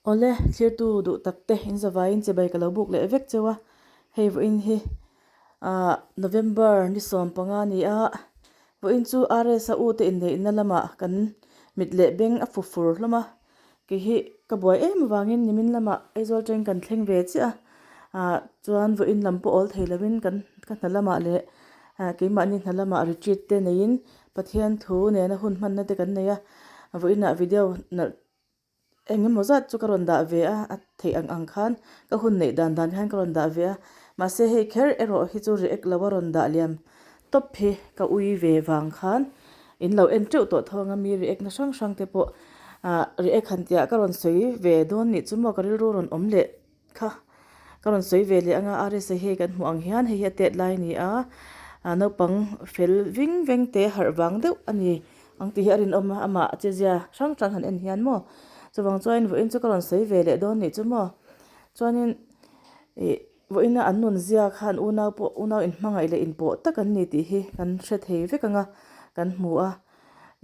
Awle, thlirtu duh tak te in zavaiin chibai ka lo buk leh vek cheu a, hei vawiin hi ah November ni 15 a ni a, vawiin chu RS a u te inneihna lamah kan mit leh beng a fu fur hlawm a, kei hi ka buai em avangin nimin lamah Aizawl teng kan thleng ve chiah a, ah chuan vawiin lam pawh awl thei lovin kan ka hna lamah leh ah keimahni hna lamah retreat te neiin Pathian thu nena hun hmanna te kan nei a, vawiinah video nalh Eng emaw zat chu ka rawn dah ve a, a theih ang ang khan ka hun neih dan dan khan ka rawn dah ve a, mahse hei kher erawh hi chu react lo a rawn dah liam tawp hi ka ui ve vang khan in lo en teuh tawh tho anga mi react na hrang hrang te pawh ah react han tih ah ka rawn sawi ve dawn nih chu maw ka rilru rawn awm leh Kha ka rawn sawi ve leh anga RSA hei kan hmuh ang hian hei hi a tet lai a ni a, ah naupang fel ving veng te harh vang deuh a ni ang tih hi a rinawm a, amah che zia hrang hrang han en hian maw chuvang chuan vawiin chu ka rawn sawi ve leh dawn nih chu maw chuanin ih vawiina an nun zia khan unau pawh unau inhmangaih leh inpawh tak an ni tih hi kan hre thei vek ang a kan hmu a.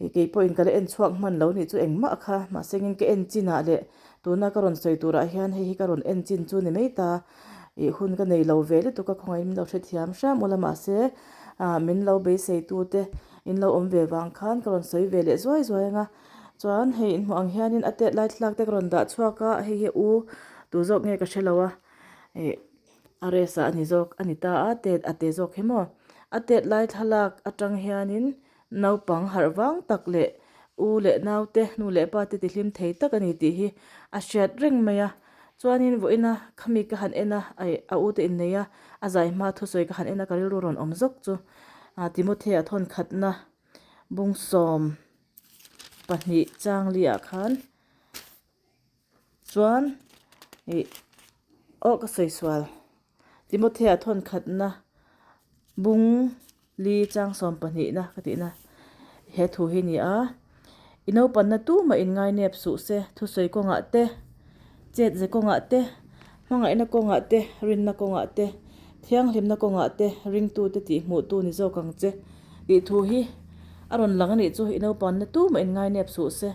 Ih kei pawhin ka la en chhuak hman lo nih chu engmah kha mahse engin ka en chin ah leh tuna ka rawn sawi turah hian hei hi ka rawn en chin chu ni mai ta ih hun ka nei lo ve lutuk a khawngaih min lo hrethiam hram ula mahse ah min lo beisei tu te in lo awm ve vang khan ka rawn sawi ve leh zuai zuai anga chuan hei in hmuh ang hianin a tet lai thlalak te ka rawn dah chhuak a hei hi u tu zawk nge ka hre lo a ih a rest ah a ni zawk a ni ta a tet a te zawk hi maw a tet lai thlalak atang hianin. Naupang harh vang tak leh u leh naute, nu leh pa te tihlim thei tak a ni tih hi a hriat reng mai a. Chuanin vawiina khami ka han en a, ai a u te innei a, a zai hma thusawi ka han en a ka rilru rawn awm zawk chu Timothea thawn khatna bung 12 chang li ah khan chuan ih aw ka sawi sual Timothea thawn khatna bung Li chang 12na ka tihna he thu hi ni a, I naupanna tumah in ngainep suh se, thusawi kawngah te, chet ze kawngah te, hmangaihna kawngah te, rinna kawngah te, thianghlimna kawngah te, ringtute tih hmuhtu ni zawk ang che tih thu hi a rawn lang a nih chu, I naupanna tumah in ngainep suh se.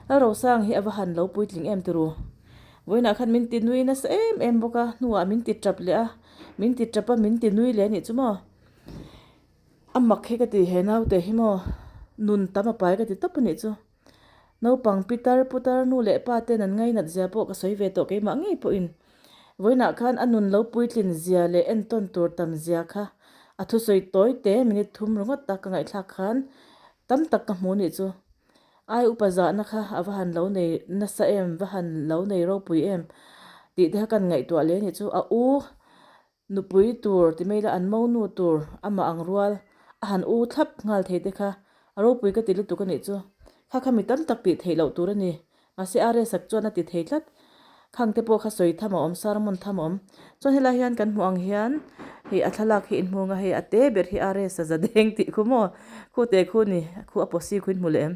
Lalrosang hi a va han lo puitling em ti ru. Vawiinah khan min ti nui nasa em em bawk a, hnuah min ti tap leh a, min ti tap a, min ti nui leh a nih chu maw. A mak hi ka ti he naute hi maw nun tam a pai ka ti tawp a nih chu. Naupang pitar putar nu leh pa ten an ngainat zia pawh ka sawi ve tawh keimah ngei pawhin vawiinah khan a nun lo puitlin zia leh entawn tur tam zia kha a thusawi tawi te minute thum ringawt tak ka ngaihthlak khan tam tak ka hmu nih chu. Ai upa zahna kha a va han lo nei nasa em va han lo nei ropui em tih te kha kan ngaihtuah leh nih chu a u Nupui tur ti mai la an monu tur amah ang rual a han u thlap nghal thei te kha a ropui ka ti lutuk a nih chu. Kha kha mi tam tak tih theih loh tur a ni. Mahse RS ak chuan a ti thei tlat. Khang te pawh kha sawi tham a awm, sermon tham a awm. Chuan helai hian kan hmuh ang hian hei a thlalak hi inhmung a, hei a te ber hi RS a za deng tih khu maw? Khu te khu ni, khu a posi khu inhmu leh em?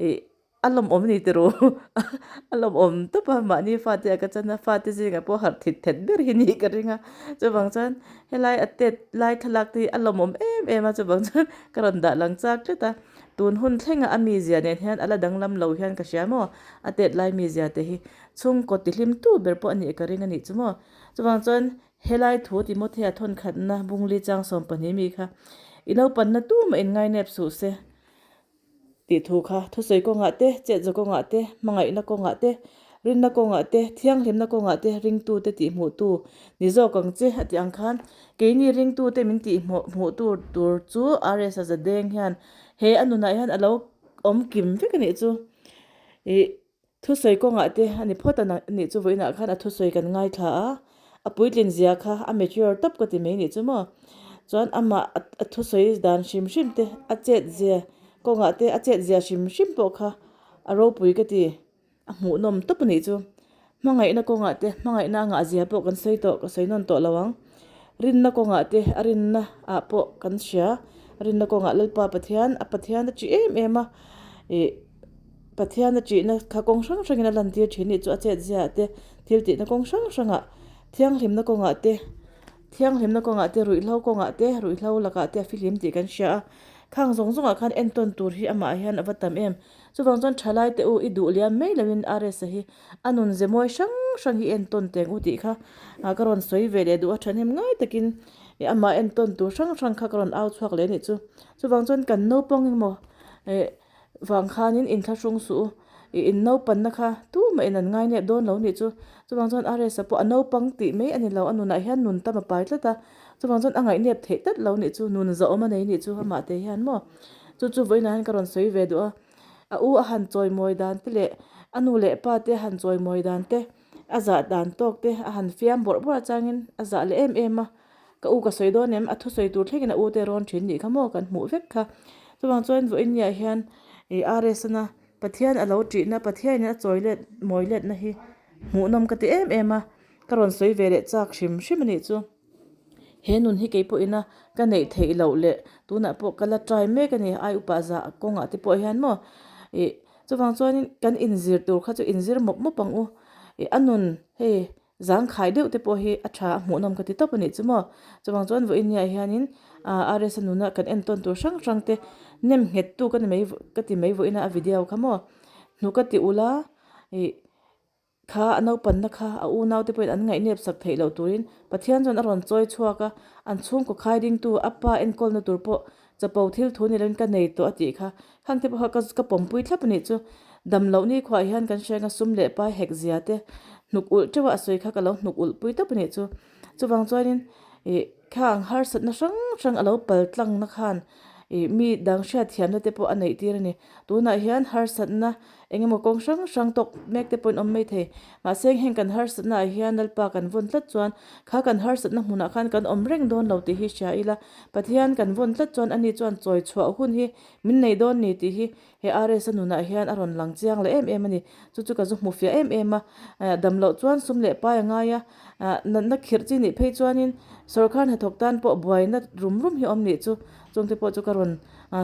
Ih. A lawmawm a ni tih ru a lawmawm tawp a mahni fate a ka chan a fate zingah pawh harh thit thet ber hi ni ka ring a chuvang chuan helai a tet lai thlalak te hi a lawmawm em em a chuvang chuan ka rawn dah lang chak tlat a tun hun thlenga a mizia nen hian a la danglam lo hian ka hria maw a tet lai mizia te hi chhungkaw tihlim tu ber pawh a nih ka ring a nih chu maw chuvang chuan helai thu Timothea thawn khatna bungli chang 12 mi kha i naupanna tumah in ngainep suh se. Tih thu kha thusawi kawngah te, chetza kawngah te, hmangaihna kawngah te, rinna kawngah te, thianghlimna kawngah te ringtute tihhmuhtu ni zawk ang che a tih ang khan keini ringtute min tihhmuhtu tur chu RS a zadeng hian he a nunah hian a lo awm kim vek a nih chu. Ih. Thusawi kawngah te a ni phawt a nih chu vawiinah khan a thusawi kan ngaithla a, a puitlin zia kha a mature tawp ka ti mai nih chu maw. Chuan amah a thusawi dan hrim hrim te a chet zia kawngah te a chet zia hrim hrim pawh kha a ropui ka ti, a hmuhnawm tawp a nih chu. Hmangaihna kawngah te hmangaihna a ngah zia pawh kan sawi tawh ka sawi nawn tawh lo ang. Rinna kawngah te a rinna ah pawh kan hria, rinna kawngah Lalpa Pathian a Pathian a ṭih em em a ih. Pathian a ṭihna kha kawng hrang hrangin a lantir ṭhin nih chu a chet ziaah te, thil tihna kawng hrang hrangah, thianghlimna kawngah te, thianghlimna kawngah te, ruihhlo kawngah te, ruihhlo lakah te a fihlim tih kan hria a. Khang zawng zawngah khan entawn tur hi amah hian a va tam em. Chuvang chuan thalai te u i duh liam mai loin RS-a hi a nun ze mawi hrang hrang hi entawn teng u tih kha ka rawn sawi ve leh duh a thahnem ngai takin amah entawn tur hrang hrang kha ka rawn au chhuak leh a nih chu. Chuvang chuan kan naupang emaw eh vang khanin inthlahrung suh u ih in naupanna kha tumah in an ngai nep dawn lo nih chu. Chuvang chuan RS-a pawh a naupang tih mai a ni lo a nunah hian nun tam a pai tlat a. Chuvang chuan a ngaihnep theih tlat lo nih chu, nun zawhawm a nei nih chu amah te hian maw. Chu chu vawiinah hian ka rawn sawi ve duh a, a u a han chawimawi dan te leh a nu leh pa te a han chawimawi dan te, a zah dan tawk te a han fiam bawrh bawrh atangin a zah leh em em a, ka u ka sawi dawn em, a thusawi tur thlengin a u te rawn thin nih kha maw kan hmuh vek kha. Chuvang chuan vawiin niah hian ih RS-na Pathian a lo tihna, Pathianin a chawi let mawi letna hi hmuhnawm ka ti em em a, ka rawn sawi ve leh chak hrim hrim a nih chu. He nun hi kei pawhina ka neih theih loh leh tunah pawh ka la try mek a ni, ai upa zah kawngah te pawh hian maw ih chuvang chuanin kan inzir tur kha chu inzir mawp mawp ang u ih a nun hei zangkhai deuh te pawh hi a tha a hmuhnawm ka ti tawp a nih chu maw chuvang chuan vawiin niah hianin ah RS a nuna kan entawn tur hrang hrang te nem nghet tu ka ni mai ka ti mai vawiin a video kha maw hnuk a ti ula ih. Kha a naupanna kha a unaute pawhin an ngaihnep sak theih loh turin Pathian chuan a rawn chawi chhuak a, an chhungkaw khai dingtu a pa enkawlna tur pawh chapo thil thu ni loin ka nei tawh a tih kha. Khang te pawh kha ka pawmpui thlap a nih chu. Dam loh ni khuaah hian kan hrenga sum leh pai hek zia te hnuk ulh teuh a a sawi kha ka lo hnuk ulh pui tawp a nih chu. Chuvang chuanin ih khang harsatna hrang hrang a lo pal tlangna khan ih mi dang hriatthiamna te pawh a neih tir a ni. Tunah hian harsatna Eng emaw kawng hrang hrang tawk mek te pawhin awm mai thei. Mahse heng kan harsatna ah hian Lalpa kan vawn tlat chuan kha kan harsatna hmunah khan kan awm reng dawn lo tih hi hria ila, Pathian kan vawn tlat chuan ani chuan chawi chhuah hun hi min nei dawn ni tih hi he RS a nunah hian a rawn lang chiang leh em em a ni. Chu chu ka zu hmu fiah em em a, dam loh chuan sum leh pai a ngai a, natna khirh chi nih phei chuanin sawrkar hnathawk tan pawh buaina rum rum hi awm nih chu chungte pawh chu ka rawn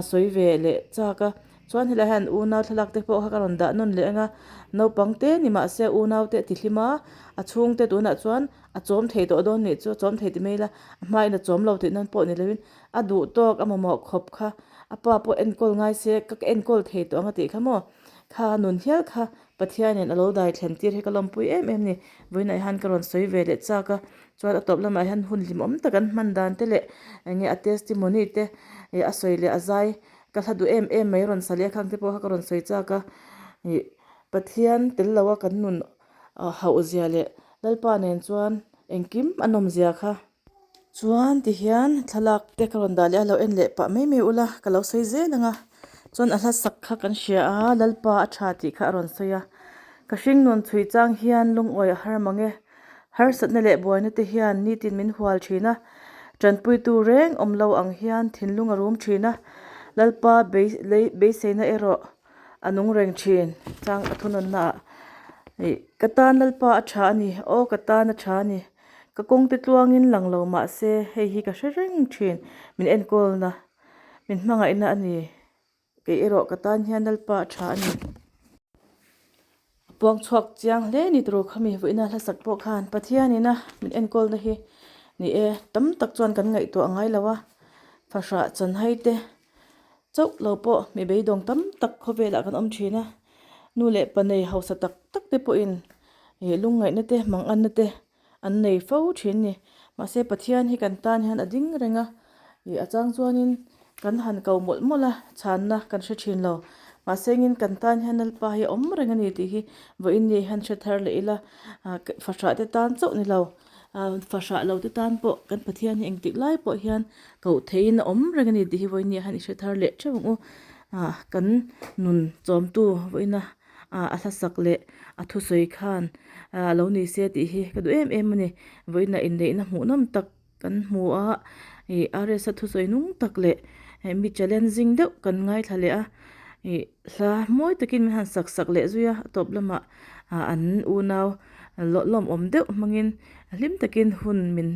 sawi ve leh chak a. Chuan helai hian unau thlalak te pawh kha ka rawn dah nawn leh ang a, naupang te ni mah se unau te a ti hlim a, a chhung te tunah chuan a chawm thei tawh dawn nih chu a chawm thei ti mai ila, a hmain a chawm lo tih nan pawh ni loin a duh tawk a mamawh khawp kha a pa pawh enkawl ngai se ka enkawl thei tawh ang a tih kha maw, kha nun hial kha Pathianin a lo dai thlen tir hi ka lawmpui em em ni, vawiinah hian ka rawn sawi ve leh chak a, chuan a tawp lamah hian hun hlimawm tak an hman dan te leh eng nge a testimony te a sawi leh a zai Ka hla duh em em mai rawn sa leh a khang te pawh kha ka rawn sawi chak a, ih Pathian tel lo a kan nun hauh zia leh Lalpa nen chuan engkim a nawm zia kha. Chuan tihian thlalak te ka rawn dah leh a lo en leh pah mai mai ula ka lo sawi zel ang a, chuan a hla sak kha kan hria a Lalpa a tha tih kha a rawn sawi a, ka hringnun chhui chang hian lungawi a har mang e. Harsatna leh buaina te hian nitin min hual thin a, tanpuitu reng awm lo ang hian thinlung a rum thin a, Lalpa beiseina erawh a nung reng thin. Chang a thunawnna ah ih ka tan Lalpa a tha a ni, aw ka tan a tha a ni, ka kawngte tluangin lang lo mah se hei hi ka hre reng thin, min enkawlna, min hmangaihna a ni. Kei erawh ka tan hian Lalpa a tha a ni. A puang chhuak chiang hle ni tur khami vawiina hlasak pawh khan Pathianina min enkawlna hi ni e, tam tak chuan kan ngaihtuah ngai lo a, fahrah chanhai te chauh lo pawh mi beidawng tam tak khawvelah kan awm thin a, nu leh pa nei hausa tak tak te pawhin ih lungngaihna te manganna te an nei fo thin ni. Mahse Pathian hi kan tan hian a ding reng a, ih a chang chuanin kan han ko mawlh mawlh a, chhanna kan hre thin lo. Mahse engin kan tan hian Lalpa hi a awm reng a ni tih hi vawiin ni hian hre thar leh ila, ah fahrah te tan chauh ni lo, ah fahrah lo te tan pawh kan Pathian hi engtik lai pawh hian koh theihin a awm reng a ni tih hi vawiin ni hian i hre thar leh theuh ang u. Ah kan nun chawmtu vawiina a hlasak leh a thusawi khan a lo ni se tih hi ka duh em em a ni. Vawiinah inneihna hmuhnawm tak kan hmu a, ih RS a thusawi nung tak leh mi challenging deuh kan ngaithla leh a, ih hla mawi takin min han sak sak leh zui a, a tawp lamah an unau lawmawm deuh hmangin hlim takin hun min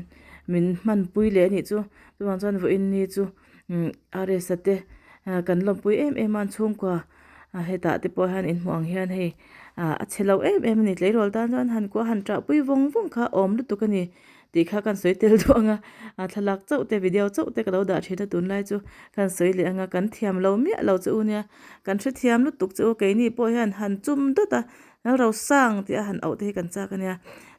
min hmanpui leh a nih chu. Chuvang chuan vawiin ni chu RS a te kan lawmpui em em a an chhungkua. A hetah te pawh hian inhmuh ang hian hei ah a chhe lo em em a ni tleirawl tan chuan han kuah han ṭah pui vawng vawng kha awm lutuk a ni. tih kha kan sawi tel duh ang a, a thlalak chauh te video chauh te ka lo dah thin a tunlai chu kan sawi leh ang a, kan thiam lo miah lo che u nia, kan hrethiam lutuk che u keini pawh hian han chum dawt a, Lalrosang tih a han auh te hi kan chak a nia,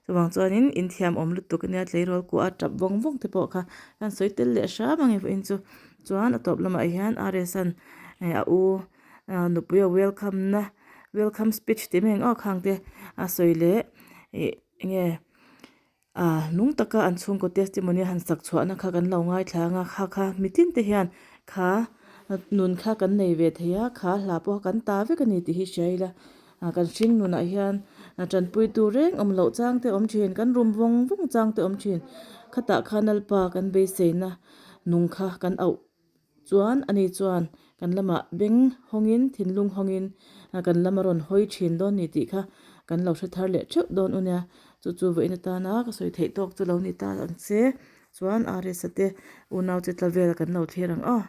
chuvang chuanin inthiam awm lutuk a nia tleirawl kuah a tap vawng vawng te pawh kha kan sawi tel leh hram ang e vawiin chu. Chuan a tawp lamah hian RS-a'n a u nupui a welcome na welcome speech tih mai ang aw khang te a sawi leh ih enge ah nung taka an chhungkaw testimony a han sak chhuahna kha kan lo ngaithla ang a kha kha mitin te hian kha nun kha kan nei ve thei a kha hla pawh kan ta vek a ni tih hi hria ila ah kan hring nunah hian tanpuitu reng awm loh chang te awm thin kan rum vawng vawng chang te awm thin khatah khan Lalpa kan beiseina Nung kha kan auh chuan ani chuan kan lamah beng hawngin thinlung hawngin kan lam a rawn hawi thin dawn ni tih kha kan lo hre thar leh theuh dawn u nia. Chu chu vawiin atana ka sawi theih tawk chu lo ni ta ang che. Chuan RS-a te unau che tla vel kan lo thlir ang aw.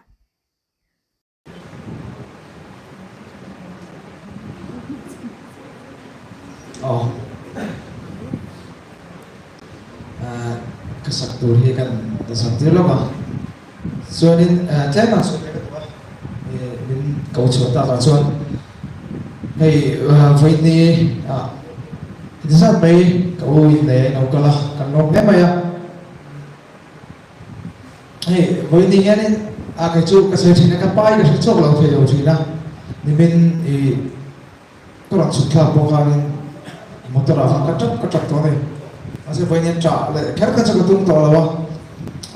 Aw ka sak tur hi kan ta sak tir lawk a chuanin tlem ah chuan ka duh a min ko chhuah tak ah chuan hei vawiini ah heti zat mai ka u in nei a ilo kal a kan lawm hle mai a. Hei vawiin hianin a kei chu ka sawi thin a, ka pai ka hre chhuak lo thei lo thin a, nimin i ka rawn chhuk thlak pawh khanin motor ah khan ka tap ka tap tawh a ni. Mahse vawiin hian tah leh kher kha chu ka tum tawh lo a,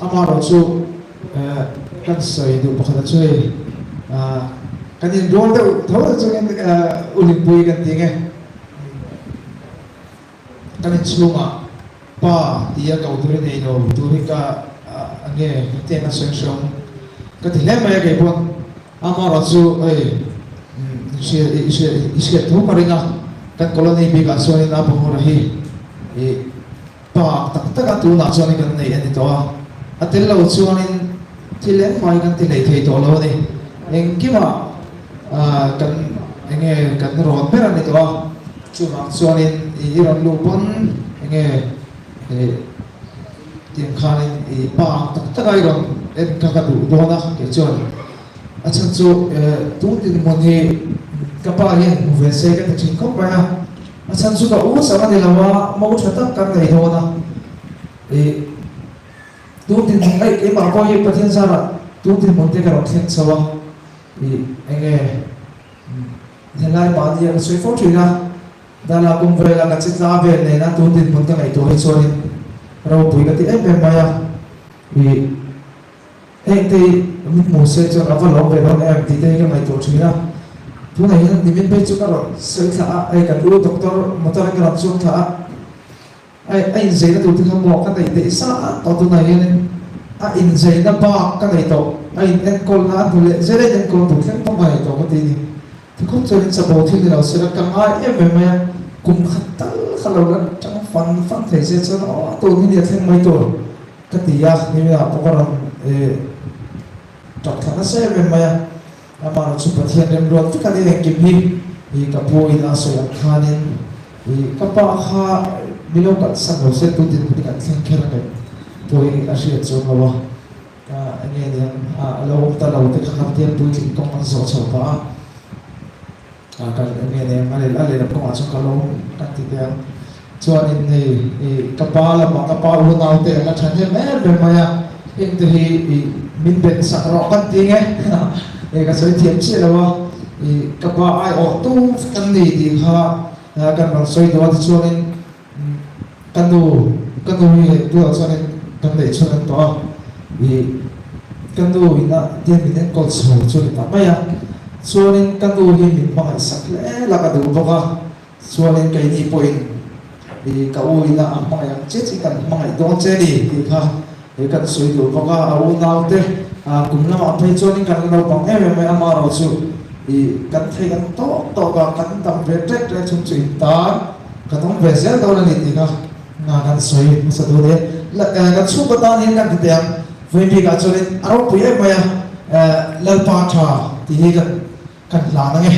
amaherawh chu kan sawi duh pakhat a chu hei kan inrual deuh tho te chungin Ulimpui kan ti nge. Kan inchhungah pa tia ko tur i nei lo tur hi ka nge hetiang a sawi hreawm ka ti hle mai a kei pawn amaherawh chu hei i i hriat thu ka ring a kan colony bikah chuanin a pahmura hi i pa tak tak a tunah chuanin kan nei a ni tawh a a tel lo chuanin thil engmah hi kan ti hlei thei tawh lo a ni engkimah kan enge kan rawn ber a ni tawh a. Chuvang chuanin i rawn luh pawn enge i tiang khanin i pa ang tak taka i rawn en kha ka duh dawn a kei chuan a chhan chu tun dinhmun hi ka pa hian hmu ve se ka ti thin khawp mai a, a chhan chu ka u chang a ni lo a, mo tha tak kan nei dawn a i tun dinhmun aih keimah pawh hi Pathian zarah tun dinhmun te ka rawn thleng chho a i enge. Helai mahni a ka sawi fo thin a, Dala kawng vela ka che tla vel nena tun dinhmun ka ngaihtuah hi chuanin ropui ka ti em em mai a, ih heng te hi min hmu se chuan a va lawm ve dawn em tih te hi ka ngaihtuah thin a, tunah hian nimin phei chu ka rawn sawi thla a, hei kan u doctor motor in ka rawn chhuak thla a. A inzeina tur te kha maw ka neih daih sa a tawh tunah hianin a inzeina bak ka nei tawh, a in enkawlna a hnu leh zel a in enkawl tur thleng pawh ka nei tawh ka ti a ni. Tikhawp chuan in chapo thil ni lo sela ka ngai em em mai a, kum khat tal kha lo la tang fan fan thei se chuan aw tun hi nia thleng mai tur ka ti a, niminah pawh ka rawn tap thla nasa em em mai a, amaherawhchu chu Pathian remruat vek a ni engkim hi i ka pu in a sawi ang khanin i ka pa kha mi lo kalhsan lo se tu dinhmun hi kan thleng kher a ngei pawhin a hriat chuang lo a, ka enge niang a lo awm ta lo te kha Pathian puitling kawng an zawh chho pah a. A kal eng nge nen a leh a lehlam kawngah chuan ka lawm kan ti teh ang. Chuanin hei ih ka pa lamah ka pa unau te an la tha hnem em em mai a, heng te hi ih min ben sak rawh kan ti nge ih ka sawi thiam chiah lo a, ih ka pa aiawh tu kan ni tih kha kan rawn sawi duh a tichuanin ka nu ka nu hi tunah chuanin kan neih chhun an tawh a, ih ka nu ina tian min enkawl chho chu a ni ta mai a, chuanin ka nu hi min hmangaihsak hle la ka duh bawk a, chuanin keini pawhin ih ka u ina a hmangaih ang che che kan hmangaih dawn che a ni tih kha ih kan sawi duh bawk a, a unaute kum lamah phei chuanin kan la naupang em em mai a, amaherawhchu ih kan theih ang tawk tawk a, kan dam ve ṭek ṭek chhung chu intan. Kan awm ve zel dawn a ni tih kha nga kan sawi hmasa duh a ni. Kan chhungkaw tan hian kan ti teh ang, vawiin bikah chuanin a ropui em mai a, Lalpa tha tih hi kan kan hlan ang e.